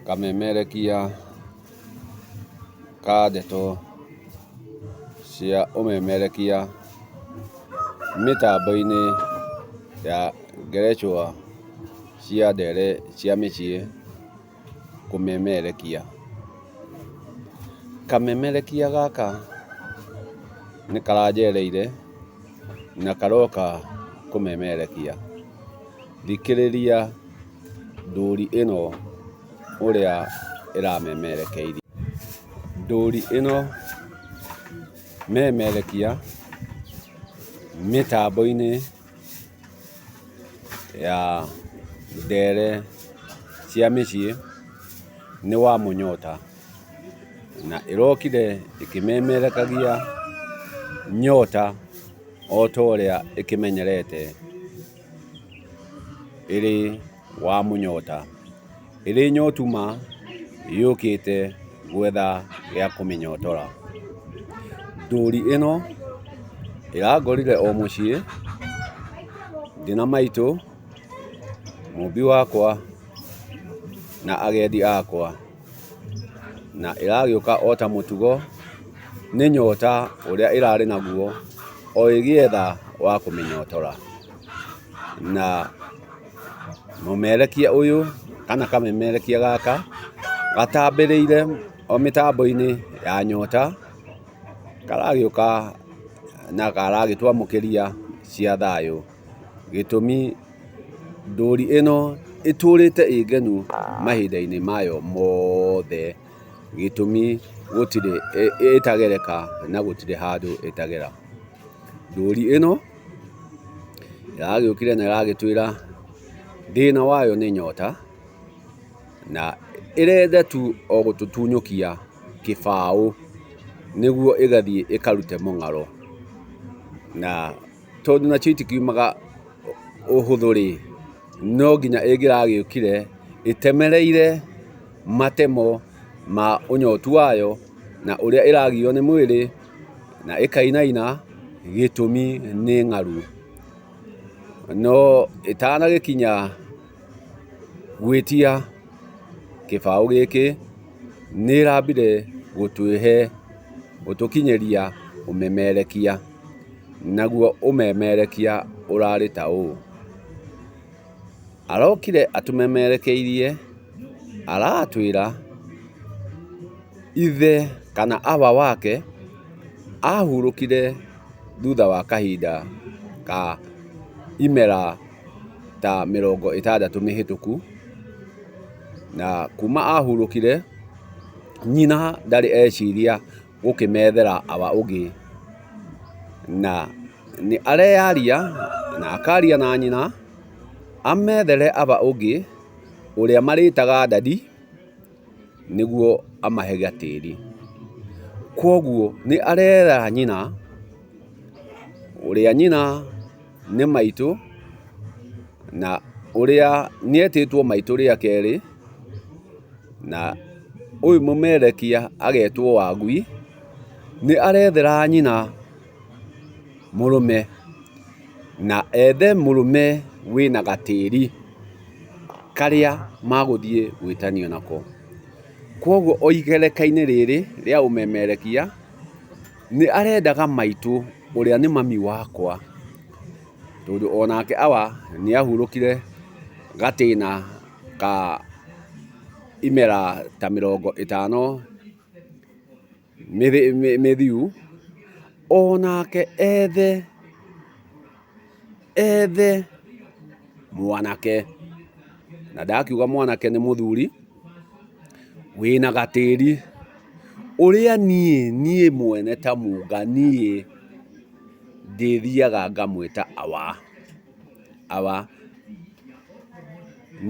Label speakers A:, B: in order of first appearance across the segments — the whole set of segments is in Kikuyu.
A: Kamemerekia ka ndeto cia ũmemerekia mĩtambo-inĩ ya ngerecwa cia ndere cia mĩciĩ kũmemerekia. Kamemerekia gaka nĩ karanjereire na karoka kũmemerekia. Thikĩrĩria ndũri ĩno ũrĩa ĩramemerekeirie. Ndũri ĩno memerekia mĩtambo-inĩ ya ndere cia mĩciĩ nĩ Wamũnyota, na ĩrokire ĩkĩmemerekagia nyota o ta ũrĩa ĩkĩmenyerete ĩrĩ Wamũnyota. Ĩrĩ nyotu ma yũkĩte gwetha gĩa kũmĩnyotora. Ndũri ĩno ĩrangorire o mũciĩ ndĩna maitũ, mũmbi wakwa na agendi akwa, na ĩragĩũka o ta mũtugo nĩ nyota ũrĩa ĩrarĩ naguo o ĩgĩetha wa kũmĩnyotora. Na mũmerekia ũyũ kana kamemerekia gaka gatambĩrĩire o mĩtambo-inĩ ya nyota, karagĩũka na karagĩtwamũkĩria cia thayũ. Gĩtũmi ndũri ĩno ĩtũrĩte ĩ ngenu mahinda-inĩ mayo mothe, gĩtũmi gũtirĩ ĩtagereka na gũtirĩ handũ ĩtagera. Ndũri ĩno ĩragĩũkire na ĩragĩtwĩra thĩna wayo nĩ nyota, na ĩrenda tu o gũtũtunyũkia kĩbaũ nĩguo ĩgathiĩ ĩkarute mũng'aro. Na tondũ nacio itikiumaga ũhũthũ rĩ, no nginya ĩngĩragĩũkire ĩtemereire matemo ma ũnyotu wayo na ũrĩa ĩragio nĩ mwĩrĩ na ĩkainaina, gĩtũmi nĩ ng'aru. No ĩtanagĩkinya gwĩtia kĩbaũ gĩkĩ, nĩ ĩrambire gũtũĩhe, gũtũkinyĩria ũmemerekia. Naguo ũmemerekia ũrarĩ ta ũũ: arokire atũmemerekeirie, aratwĩra ithe kana awa wake ahurũkire thutha wa kahinda ka imera ta mĩrongo ĩtandatũ mĩhĩtũku, na kuma ahurũkire, nyina ndarĩ eciria gũkĩmethera awa ũngĩ, na nĩ areyaria na akaria na nyina amethere awa ũngĩ ũrĩa marĩtaga daddy nĩguo amahe gatĩri. Kwoguo nĩ arera nyina, ũrĩa nyina nĩ maitũ, na ũrĩa nĩ etĩtwo maitũ rĩa kerĩ, na ũyũ mũmerekia agetwo Wangui, nĩ arethera nyina mũrũme, na ethe mũrũme wĩna gatĩri karĩa magũthiĩ gwĩtanio nako. Kwoguo o igereka-inĩ rĩrĩ rĩa ũmemerekia, nĩ arendaga maitũ ũrĩa nĩ mami wakwa, tondũ onake awa nĩ ahurũkire gatĩna ka imera ta mĩrongo ĩtano mĩthiu, onake ethe ethe mwanake, na ndakiuga mwanake nĩ mũthuri wĩna gatĩri, ũrĩa niĩ mwene ta Mũnga niĩ ndĩthiaga ngamwĩta awa, awa,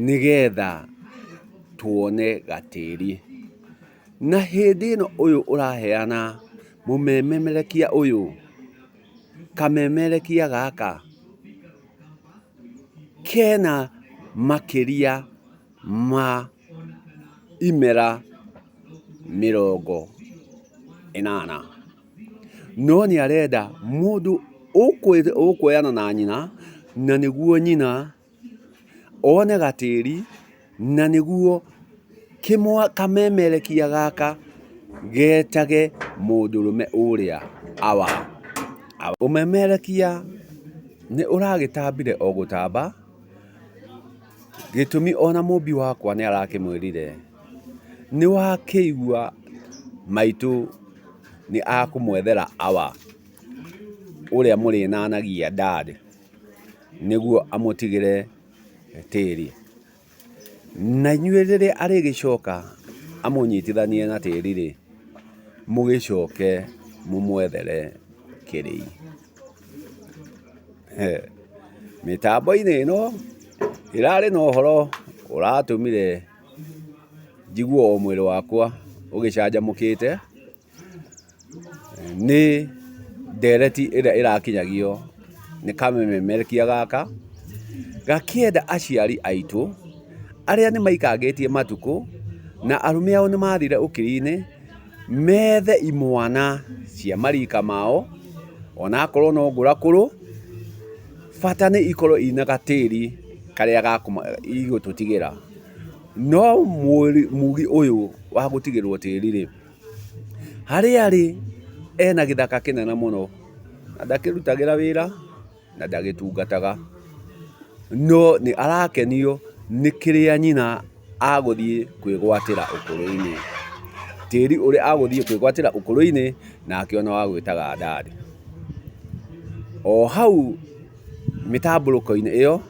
A: nĩgetha tuone gatĩri. Na hĩndĩ ĩno ũyũ ũraheana mũmemerekia ũyũ, kamemerekia gaka kena makĩria ma imera mĩrongo ĩnana. No nĩ arenda mũndũ ũkuoyana na nyina, na nĩguo nyina one gatĩri, na nĩguo Kamemerekia gaka getage mũndũrũme ũrĩa awa. Ũmemerekia nĩ ũragĩtambire o gũtamba, gĩtũmi ona mũmbi wakwa nĩ arakĩmwĩrire, nĩ wakĩigua maitũ nĩ akũmwethera awa, ũrĩa mũrĩnanagia dad, nĩguo amũtigĩre tĩri. Na inyuĩ rĩrĩa arĩgĩcoka amũnyitithanie na tĩri-rĩ, mũgĩcoke mũmwethere kĩrĩi. Mĩtambo-inĩ ĩno ĩrarĩ na ũhoro ũratũmire njigue o mwĩrĩ wakwa ũgĩcanjamũkĩte. Nĩ ndereti ĩrĩa ĩrakinyagio nĩ kamemerekia gaka, gakĩenda aciari aitũ arĩa nĩ maikangĩtie matukũ na arũme ao nĩ mathire ũkiri-inĩ, methe imwana cia marika mao, onakorwo no ngũrakũrũ, bata nĩ ikorwo ina gatĩri karĩa igũtũtigĩra. No mugi ũyũ wa gũtigĩrwo tĩri rĩ, harĩa arĩ ena gĩthaka kĩnene mũno na ndakĩrutagĩra wĩra na ndagĩtungataga, no nĩ arakenio nĩ kĩrĩa nyina agũthiĩ kwĩgwatĩra ũkũrũ-inĩ. Tĩri ũrĩa agũthiĩ kwĩgwatĩra ũkũrũ-inĩ nake ona wa gwĩtaga dad. O hau mĩtambũrũko-inĩ ĩyo,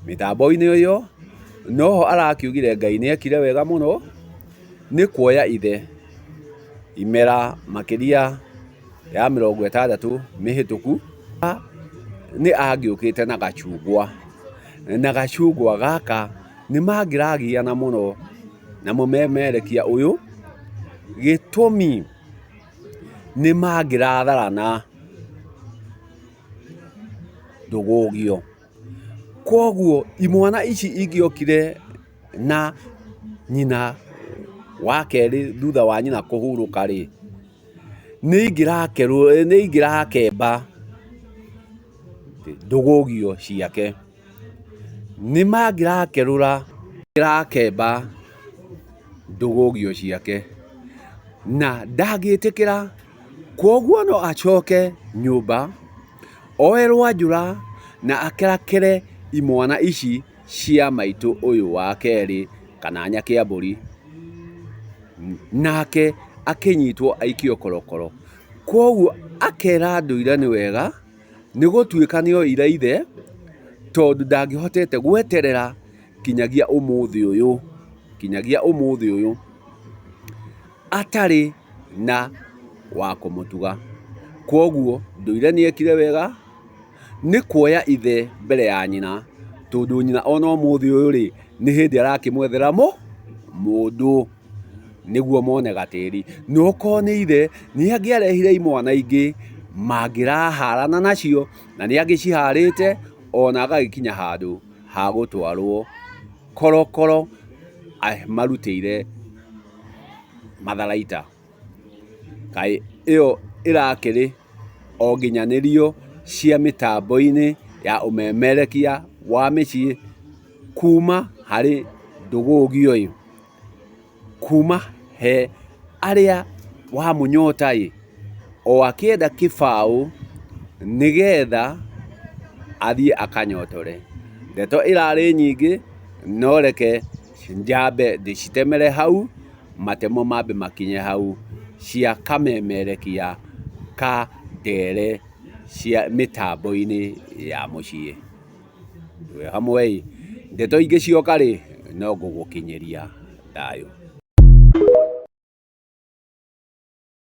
A: mĩtambo-inĩ ĩyo, noho arakiugire Ngai nĩ ekire wega mũno. Nĩ kuoya ithe imera makĩria ya 60 mĩhĩtũku, nĩ angĩũkĩte na gacungwa, na gacungwa gaka nĩ mangĩragiana mũno na mũmemerekia ũyũ, gĩtũmi nĩ mangĩratharana ndũgũgio. Koguo imwana ici ingĩokire na nyina wa kerĩ thutha wa nyina kũhurũka rĩ, nĩ ingĩrakemba ndũgũgio ciake. Nĩ mangĩrakerũra kĩrakemba ndũgũgio ciake, na ndangĩtĩkĩra, koguo no acoke nyũmba, oe rwanjũra na akerakere imwana ici cia maitũ ũyũ wa kerĩ kana nyakĩambũri, nake akĩnyitwo aikio korokoro. Koguo akera ndũire nĩ wega, nĩ gũtuĩka nĩ oire ithe, tondũ ndangĩhotete gweterera kinyagia ũmũthĩ ũyũ, kinyagia ũmũthĩ ũyũ atarĩ na wa kũmũtuga. Koguo ndũire nĩ ekire wega nĩ kuoya ithe mbere ya nyina, tondũ nyina ona ũmũthĩ ũyũ rĩ, nĩ hĩndĩ arakĩmwethera mũndũ nĩguo mone gatĩri. Na okorwo nĩ ithe, nĩ angĩarehire imwana ingĩ mangĩraharana nacio, na nĩ angĩciharĩte ona agagĩkinya handũ ha gũtwarwo korokoro marutĩire matharaita. Kaĩ ĩyo ĩrakĩrĩ o nginyanĩrio cia mĩtambo-inĩ ya ũmemerekia wa mĩciĩ kuma harĩ ndũgũgio ĩ, kuma he arĩa wamũnyota ĩ, o akĩenda kĩbaũ nĩgetha athiĩ akanyotore. Ndeto ĩrarĩ nyingĩ no reke njambe ndĩcitemere hau, matemo mambe makinye hau, cia kamemerekia ka ndere cia mĩtambo-inĩ ya mũciĩ. Twĩ hamwe ĩ, ndeto ingĩ cioka rĩ, no ngũgũkinyĩria. Thayũ.